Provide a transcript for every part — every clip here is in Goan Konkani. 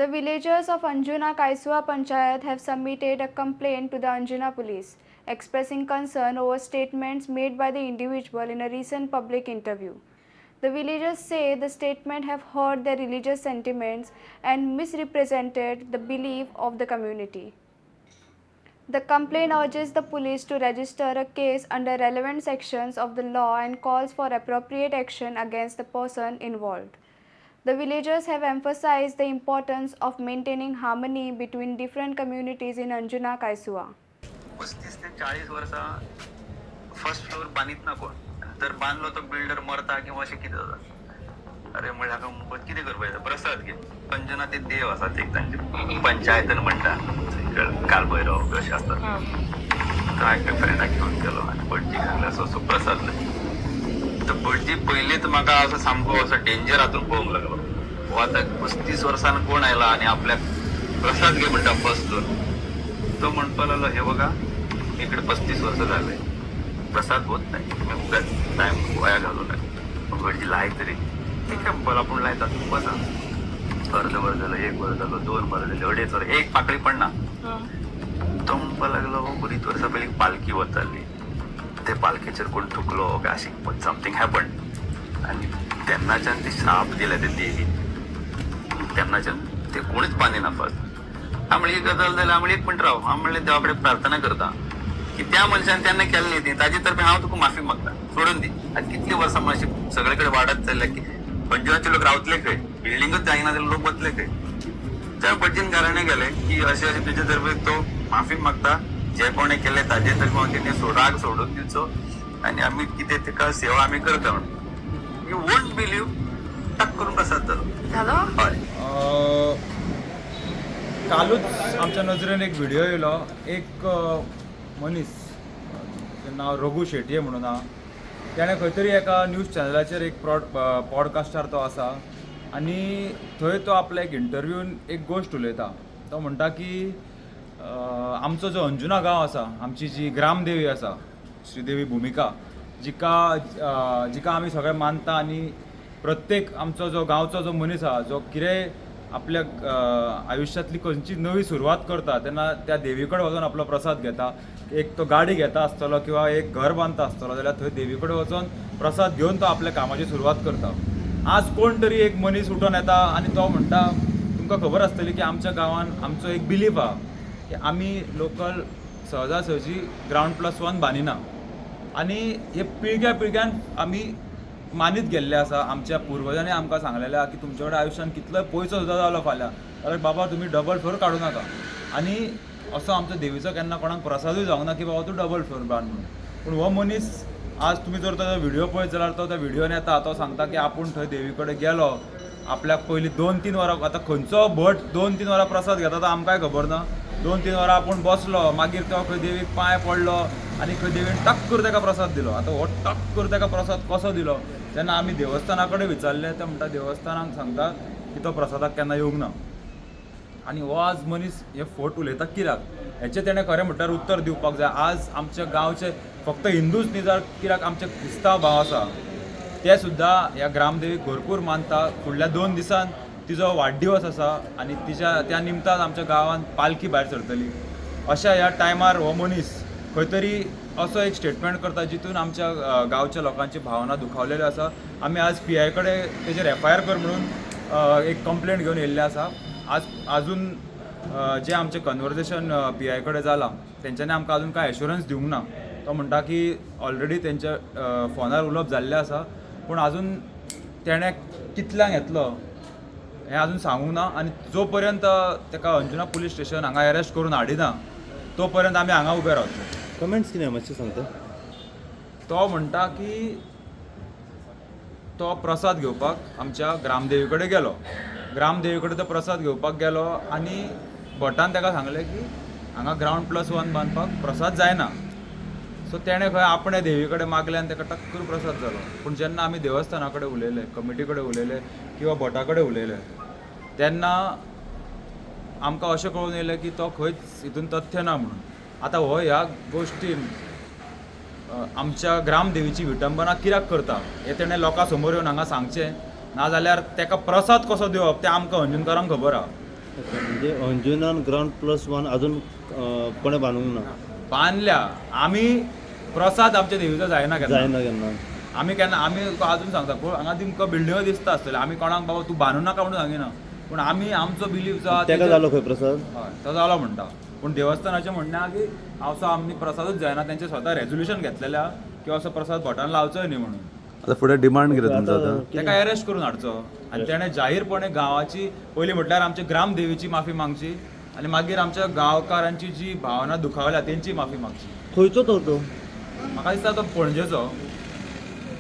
The villagers of Anjuna Caisua Panchayat have submitted a complaint to the Anjuna police, expressing concern over statements made by the individual in a recent public interview. The villagers say the statement have hurt their religious sentiments and misrepresented the belief of the community. The complaint urges the police to register a case under relevant sections of the law and calls for appropriate action against the person involved. The villagers have emphasized the importance of maintaining harmony between different communities in Anjuna Caisua. 35 ते 40 वर्सां फर्स्ट फ्लोर बांदीत ना कोण. जर बांदलो तो बिल्डर मरता किंवा अशें कितें जाता. अरे, म्हणल्यार हाका कितें करपाक जाय? प्रसाद घे. अंजुना ते देव आसा, ते तांचे पंचायतन म्हणटा, कालभैरव अशें आसतात. तो हांवें फ्रेंडाक घेवन गेलो आनी भटजीक सांगलें, असो असो प्रसाद जाय. तर भटजी पयलींच म्हाका असो सामको असो डेंजर हातून पळोवंक लागलो. हो आतां 35 वर्सान कोण आयला आनी आपल्याक प्रसाद घे म्हणटा फर्स्ट फ्लोर. तो म्हणपाक लागलो, हे बघा, इकडे 35 वर्ष झाले, प्रसाद होत नाही, तुम्ही उगाच टाइम वाया घालू नका. भटजी लाय तरी. ठीक आहे, बरं, आपण लायता, तुम्ही बसा. अर्ध वर झालं, एक वर झालं, 2 वर झाले, अडेच वर, एक पाकळी पण ना. तो म्हणपाक लागलो, हो, बरीच वर्सां पयलीं पालखी वताली, ते पालखेचेर कोण थुकलो काय अशें समथींग हॅपन आनी तेन्नाच्यान ती श्राप दिल्या ते देवीन. तेन्नाच्यान ते कोणीच बांदिना फर्स्ट. हांव म्हणलें, ही गजाल जाल्यार, हांव म्हणलें, एक मिनट राव. हांव म्हणलें, देवा कडेन प्रार्थना करता की त्या मनशान तेन्ना केल्लें न्ही ती, ताजे तर्फे हांव तुका माफी मागता, सोडून दी. आनी कितली वर्सां मातशें सगळे कडेन वाडत चल्ल्या की अंजुनाचे लोक रावतले खंय? बिल्डिंगूच जायना जाल्यार लोक वतले खंय? त्या भटजीन घराणे गेले की अशें अशें तुजे तर्फे तो माफी मागता, जे कोणें केले ताजे तर्फे हांव तेणे राग सोडून दिवचो आनी आमी कितें तेका सेवा आमी करता म्हणून. You won't believe, टक करून प्रसाद जालो. झालो? हय. कालूच आमच्या नजरेन एक व्हिडिओ येयलो. एक मनीस, तेजें नांव रघू शेटये म्हणून आहा. तेणें खंय तरी एका न्यूज चॅनलाचेर, एक पॉडकास्टार तो आसा आनी थंय तो आपल्या एक इंटरव्यून एक गोश्ट उलयता. तो म्हणटा की आमचो जो अंजुना गांव आसा, आमची जी ग्रामदेवी आसा, श्रीदेवी भुमिका, जिका जिका आमी सगळे मानता आनी प्रत्येक आमचो जो गांवचो जो मनीस आहा, जो कितेंय आपल्या आयुश्यांतली खंयची नवी सुरवात करता तेन्ना त्या देवी कडेन वचोन आपलो प्रसाद घेता. एक तो गाडी घेता आसतलो किंवा एक घर बांदता आसतलो जाल्यार थंय देवी कडेन वचोन प्रसाद घेवन तो आपल्या कामाची सुरवात करता. आज कोण तरी एक मनीस उठोन येता आनी तो म्हणटा, तुमकां खबर आसतली की आमच्या गांवान आमचो एक बिलीफ आहा की आमी लोकल सहजा सहजी ग्रावंड प्लस वन बांदिना आनी हे पिळग्या पिळग्यान आमी मानीत गेल्ले आसा. आमच्या पुर्वजांनी आमकां सांगलेलें आहा की तुमचे कडेन आयुश्यान कितलोय पयसो सुद्दां जालो फाल्यां जाल्यार बाबा, तुमी डबल फ्लोर काडूं नाका. आनी असो आमचो देवीचो केन्ना कोणाक प्रसादूय जावंक ना की बाबा, तूं डबल फ्लोर बांद म्हणून. पूण हो मनीस आज तुमी जर ताजो व्हिडियो पळयत जाल्यार तो त्या व्हिडियोन येता, तो सांगता की आपूण थंय देवी कडेन गेलो, आपल्याक पयलीं 2-3 वरां, आतां खंयचो भट 2-3 वरां प्रसाद घेता तो आमकांय खबर ना, 2-3 वरां आपूण बसलो, मागीर तो खंय देवीक पांय पडलो आनी खंय देवीन टक करून ताका प्रसाद दिलो. आतां हो टक करून ताका प्रसाद कसो दिलो? तेन्ना आमी देवस्थाना कडेन विचारलें, ते म्हणटा, देवस्थानाक सांगता की तो प्रसादाक केन्ना येवंक ना. आनी हो आज मनीस हे फट उलयता कित्याक, हेचें तेणें खरें म्हटल्यार उत्तर दिवपाक जाय. आज आमच्या गांवचे फक्त हिंदूच न्ही, जाल्यार कित्याक आमचे क्रिस्तांव भाव आसा, ते सुद्दां ह्या ग्रामदेवीक भरपूर मानता. फुडल्या 2 दिसान तिजो वाडदिवस आसा आनी तिच्या त्या निमतान आमच्या गांवांत पालखी भायर सरतली. अशा ह्या टायमार हो मनीस खंय तरी असो एक स्टेटमेंट करता जितून आमच्या गांवच्या लोकांची भावना दुखावलेल्यो आसा. आमी आज पीआय कडेन तेजेर एफआयआर कर म्हणून एक कंप्लेंट घेवन येयल्ले आसा. आज अजून जे आमचें कन्वर्जेशन पीआय कडेन जालां, तेंच्यांनी आमकां अजून कांय एश्योरन्स दिवंक ना. तो म्हणटा की ऑलरेडी तेंच्या फोनार उलोवप जाल्लें आसा, पूण अजून तेणें कितल्यांक येतलो हें अजून सांगूंक ना. आनी जो पर्यंत ताका अंजुना पुलीस स्टेशन हांगा अरेस्ट करून हाडिना, तो पर्यंत आमी हांगा उबे रावतले. कमेंट्स कितें मातशें सांगता? तो म्हणटा की तो प्रसाद घेवपाक आमच्या ग्रामदेवी कडेन गेलो. ग्रामदेवी कडेन तो प्रसाद घेवपाक गेलो आनी भटान ताका सांगलें की हांगा ग्रावंड प्लस वन बांदपाक प्रसाद जायना. सो तेणें खंय आपणें देवी कडेन मागलें आनी ताका टक्क करून प्रसाद जालो. पूण जेन्ना आमी देवस्थाना कडेन उलयले, कमिटी कडेन उलयले किंवा भटा कडेन उलयले, तेन्ना आमकां अशें कळून येयलें की तो खंयच हितून तथ्य ना म्हणून. आतां हो ह्या गोश्टीन आमच्या ग्रामदेवीची विटंबना कित्याक करता, हें तेणें लोकां समोर येवन हांगा सांगचें. नाजाल्यार ताका प्रसाद कसो दिवप तें आमकां अंजुनकारांक खबर आहा. अच्छा, म्हणजे अंजुनान ग्रावंड प्लस वन अजून कोणें बांदूंक ना? बांदल्या. आमी प्रसाद आमच्या देवीचो जायना केन्ना. जायना केन्ना. आमी केन्ना, आमी तुका अजून सांगता, पळय हांगा तुमकां बिल्डिंगो दिसता आसतल्यो. आमी कोणाक बाबा तूं बांदू नाका म्हणून सांगिना, पूण आमी आमचो बिलीफ जो आहा तेका जालो खंय प्रसाद. हय, तो जालो म्हणटा, पूण देवस्थानाचें म्हणणें आहा की असो आमी प्रसादूच जायना. तेंचे स्वता रेजोल्युशन घेतलेलें आहा की असो प्रसाद भटान लावचोय न्ही म्हणून. आता फुडें डिमांड कितें तुमचो आतां? ताका अरेस्ट करून हाडचो आनी तेणें जाहीरपणे गांवाची, पयलीं म्हटल्यार आमच्या ग्रामदेवीची माफी मागची आनी मागीर आमच्या गांवकारांची जी भावना दुखावल्या तेंची माफी मागची. खंयचो तर तो? म्हाका दिसता तो पणजेचो.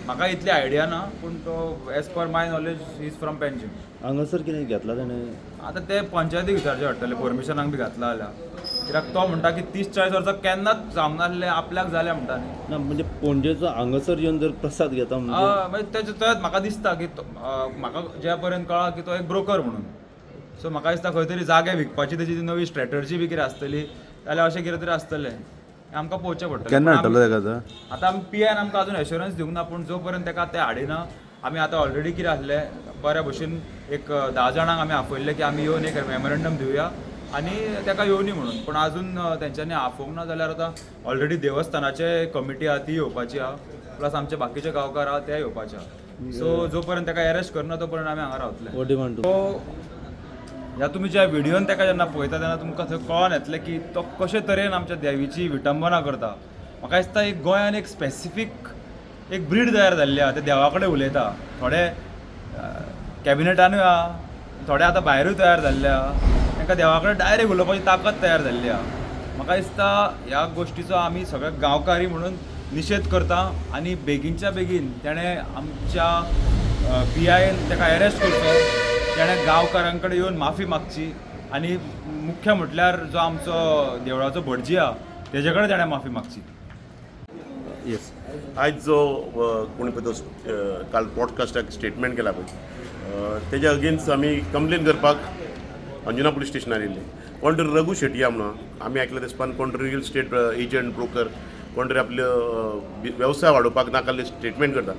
म्हाका इतली आयडिया ना, पूण तो as per my knowledge is from Panjim. हांगासर कितें घेतला तेणें? आतां ते पंचायतीक विचारचें पडटलें परमिशनाक बी घातला जाल्यार, कित्याक तो म्हणटा की 30-40 वर्सां केन्नाच जावंक नासलें, आपल्याक जालें म्हणटा न्ही. ना, म्हणजे पणजेचो हांगासर येवन जर प्रसाद घेता म्हणजे म्हणजे तेजे तेच म्हाका दिसता की म्हाका ज्या पर्यंत कळ्ळां की तो एक ब्रोकर म्हणून. सो म्हाका दिसता खंय तरी जागे विकपाची तेजी ती नवी स्ट्रॅटर्जी बी कितें आसतली जाल्यार अशें कितें तरी आसतलें, हें आमकां पळोवचें पडटलें. केन्ना पूण हाडटलो तेका आतां? आतां आमी पी आयन आमकां अजून एश्योरन्स दिवंक ना, पूण जो पर्यंत तेका ते हाडिना, आमी आतां ऑलरेडी कितें आसलें बऱ्या भशेन एक 10 जाणांक आमी आपयल्ले की आमी येवन एक मेमोरंडम दिवया आनी तेका येवनी म्हणून. पूण अजून तेंच्यांनी आफोवंक ना. जाल्यार आतां ऑलरेडी देवस्थानाचे कमिटी आहा ती येवपाची आहा, प्लस आमचे बाकीचे गांवकार आहा ते येवपाचे आहा. सो जो पर्यंत तेका एरेस्ट करना तो पर्यंत आमी हांगा रावतले. हो डिमांड. सो ह्या तुमी ज्या व्हिडियोन तेका जेन्ना पळयता तेन्ना तुमकां थंय कळोन येतलें की तो कशे तरेन आमच्या देवीची विटंबना करता. म्हाका दिसता एक गोंयान एक स्पेसिफीक एक ब्रीड तयार जाल्ली आहा, ते देवा कडेन उलयता. थोडे कॅबिनेटानूय आहा, थोडे आतां भायरूय तयार जाल्ले आहा, तांकां देवा कडेन डायरेक्ट उलोवपाची ताकद तयार जाल्ली आहा. म्हाका दिसता ह्या गोश्टीचो आमी सगळे गांवकारी म्हणून निशेध करता आनी बेगीनच्या बेगीन तेणें आमच्या पी आयन ताका अरेस्ट करचो, तेणें गांवकारां कडेन येवन माफी मागची आनी मुख्य म्हटल्यार जो आमचो देवळाचो भटजी आहा तेजे कडेन तेणें माफी मागची. येस. आयज जो कोणी पळय तो काल पॉडकास्टाक स्टेटमेंट केला पळय, तेज्या अगेन्स्ट आमी कंप्लेन करपाक अंजुना पुलीस स्टेशनार येयल्ले. कोण तरी रघू शेटया म्हणून आमी आयकलें तेसपान, कोण तरी रियल इस्टेट एजंट ब्रोकर कोण तरी आपले वेवसाय वाडोवपाक नाका स्टेटमेंट करता.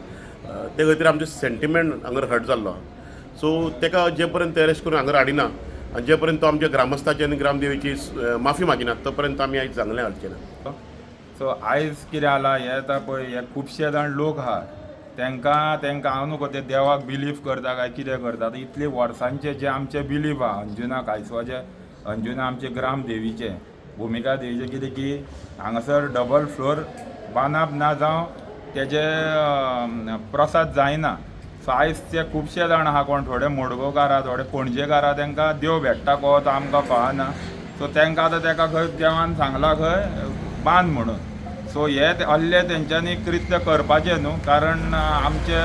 ते खातीर आमचे सेंटिमेंट हांगर हर्ट जाल्लो आहा. सो तेका जे पर्यंत अरेस्ट करून हांगर हाडिना आनी जे पर्यंत तो आमच्या ग्रामस्थाची आनी ग्रामदेवीची माफी मागिना तो पर्यंत आमी आयज जांगलें हाडचे ना. सो आयज कितें जालां हें आतां पळय, हे खुबशे जाण लोक आहा तेंकां तेंकां हांव न्हू ते देवाक बिलीव करता काय कितें करता. आतां इतले वर्सांचे जे आमचे बिलीव आहा अंजुना कायसवाचे, अंजुना आमचे ग्राम देवीचे, भुमिका देवीचे, कितें की हांगासर डबल फ्लोर बांदप ना जावं तेजे प्रसाद जायना. सो आयज ते खुबशे जाण आहा, कोण थोडे मडगांवकार आहा, थोडे पणजेकार आहा, तेंकां देव भेट्टा को तो आमकां कळना. सो तेंकां आतां तेका खंय देवान सांगलां खंय बांद म्हणून. सो हे असले तेंच्यांनी कृत्य करपाचें न्हू, कारण आमचे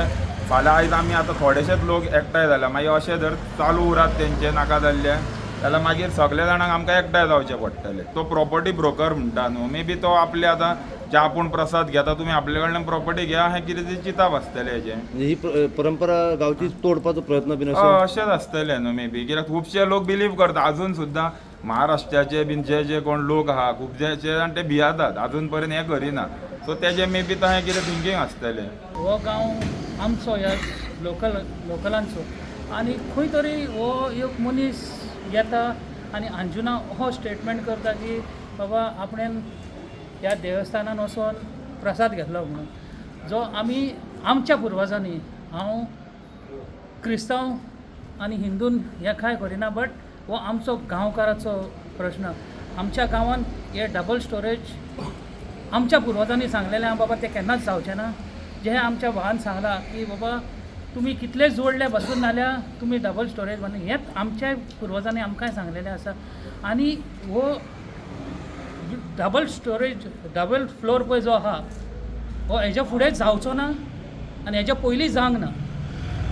फाल्यां आयज आमी आतां थोडेशेच लोक एकठांय जाल्या, मागीर अशें जर चालू उरात तेंचे नाका जाल्ले जाल्यार मागीर सगळे जाणांक आमकां एकठांय जावचें पडटलें. तो प्रोपर्टी ब्रोकर म्हणटा न्हू, मे बी तो आपले आतां जे आपूण प्रसाद घेता तुमी आपले कडल्यान प्रोपर्टी घेया, हें कितें तें चिंतप आसतलें हेजें. म्हणजे ही परंपरा गांवची तोडपाचो प्रयत्न बीन अशें? अशेंच आसतलें न्हू मे बी, कित्याक खुबशे लोक बिलीव करता अजून सुद्दां. महाराष्ट्राचे बीन जे जे कोण लोक आहा खुबशे जाण ते भियातात अजून पर्यंत हें करिना. सो तेजें मे बी तशें कितें थिंकींग आसतलें. हो गांव आमचो, ह्या लोकलांचो, आनी खंय तरी हो एक मनीस येता आनी अंजुना हो स्टेटमेंट करता की बाबा आपणेन ह्या देवस्थानान वचोन प्रसाद घेतलो म्हणून, जो आमी आमच्या पुर्वजांनी, हांव क्रिस्तांव आनी हिंदून हें कांय करिना, बट हो आमचो गांवकाराचो प्रश्न. आमच्या गांवांत हे डबल स्टोरेज आमच्या पुर्वजांनी सांगलेलें आहा बाबा तें केन्नाच जावचें ना. जें आमच्या भावान सांगलां की बाबा तुमी कितले जोडले बसून नाल्यार तुमी डबल स्टोरेज बांदून, हेंच आमच्या पुर्वजांनी आमकांय सांगलेलें आसा. आनी हो डबल स्टोरेज डबल फ्लोर पळय जो आहा हो हेज्या फुडें जावचो ना आनी हेज्या पयलीं जावंक ना.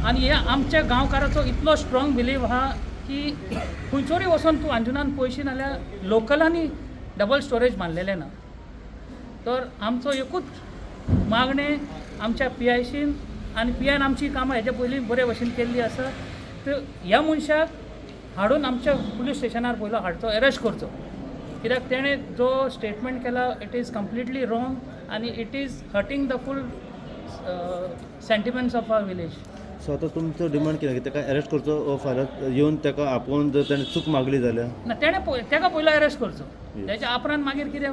आनी हे आमच्या गांवकाराचो इतलो स्ट्रॉंग बिलीव आहा की खंयचोरी वचोन तूं अंजुनान पळयशी नाल्यार लोकलांनी डबल स्टोरेज बांदलेलें ना. तर आमचो एकूच मागणें आमच्या पी आयशीन, आनी पी आयन आमची कामां हेच्या पयलीं बरे भशेन केल्ली आसा, तर ह्या मनशाक हाडून आमच्या पुलीस स्टेशनार पयलो हाडचो, एरेस्ट करचो, कित्याक तेणें जो स्टेटमेंट केला it is completely wrong आनी it is hurting the full sentiments of our village. So आतां तुमचो डिमांड कितें की ताका अरेस्ट करचो वो फाल्यां येवन ताका आपोवन जर ताणें चूक मागली जाल्यार? ना, तेणें तेका पयलो अरेस्ट करचो, तेच्या उपरांत मागीर कितें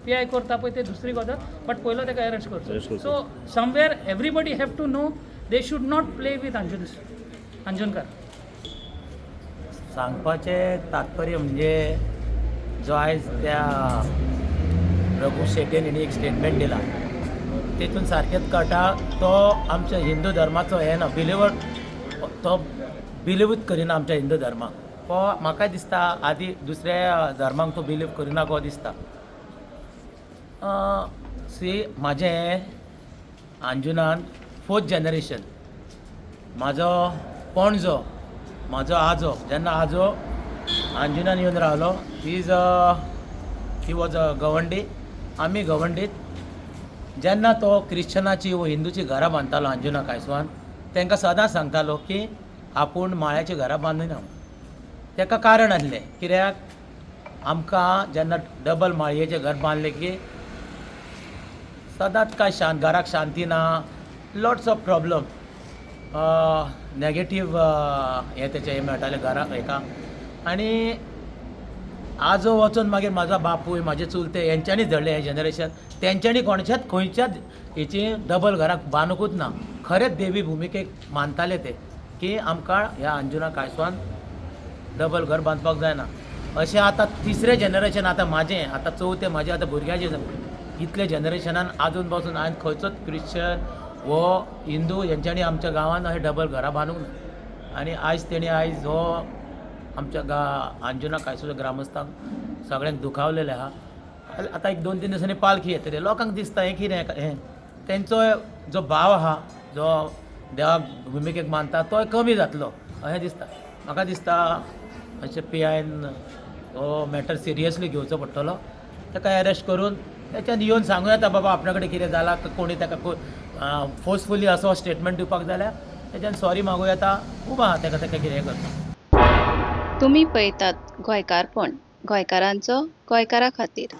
पी I करता पळय ते दुसरी गजाल, बट पयलो तेका अरेस्ट Arrest करचो. करचो. So somewhere everybody have to know they should not play with Anjun Anjunkar. सांगपाचें तात्पर्य म्हणजे जो आयज त्या रघू शेट्येन हेणी एक स्टेटमेंट दिला तेतून सारकेंच कळटा तो आमच्या हिंदू धर्माचो हें ना बिलिवर, तो बिलिवूच करिना आमच्या हिंदू धर्माक. हो म्हाका दिसता आदी दुसऱ्या धर्माक तो बिलीव करिना को दिसता. सी, म्हाजें अंजुनान फोर्थ जनरेशन, म्हाजो पणजो, म्हाजो आजो, जेन्ना आजो अंजुनान येवन रावलो, is he was a Gawandi. आमी गवंडीत जेन्ना तो क्रिश्चनाची वो हिंदूची घरां बांदतालो अंजुना कायसवान, तांकां सदांच सांगतालो की आपूण माळ्याची घरां बांदिना. ताका कारण आसलें कित्याक आमकां जेन्ना डबल माळयेचें घर बांदलें की सदांच काय शांत घराक शांती ना, लॉट्स ऑफ प्रॉब्लम, नॅगेटीव हें तेचें हें मेळटालें घराक हेका. आनी आजो वचून मागीर म्हाजो बापूय, म्हाजे चुलते हेंच्यांनी धरलें हें जनरेशन. तेंच्यांनी कोणाच्याच खंयच्याच हेची डबल घराक बांदूंकूच ना. खरेंच देवी भुमिकेक मानताले ते की आमकां ह्या अंजुना कायसवान डबल घर बांदपाक जायना. अशें आतां तिसरें जनरेशन आतां म्हाजें, आतां चवथें म्हाजें, आतां भुरग्याचें, इतले जनरेशनान आजून पासून हांवें खंयचोच क्रिश्चन वो हिंदू हेंच्यांनी आमच्या गांवांत अशें डबल घरां बांदूंक ना. आनी आयज तेणी आयज हो आमच्या अंजुना कायसूच्या ग्रामस्थांक सगळ्यांक दुखावलेलें आहा. आतां एक 2-3 दिसांनी पालखी येतली, लोकांक दिसता हें कितें हें तेंचो जो भाव आहा जो देवाक भुमिकेक मानता तोय कमी जातलो अशें दिसता म्हाका. दिसता अशें पी आयन हो मॅटर सिरियसली घेवचो पडटलो. ताका एरेस्ट करून तेच्यान येवन सांगूं येता बाबा आपल्या कडेन कितें जालां, कोणी ताका फोर्सफुली असो स्टेटमेंट दिवपाक जाल्यार तेच्यान सॉरी मागूं येता. खूब आहा ताका ताका कितें करता. तुमी पळयतात गोंयकारपण, गोंयकारांचो गोंयकारा खातीर.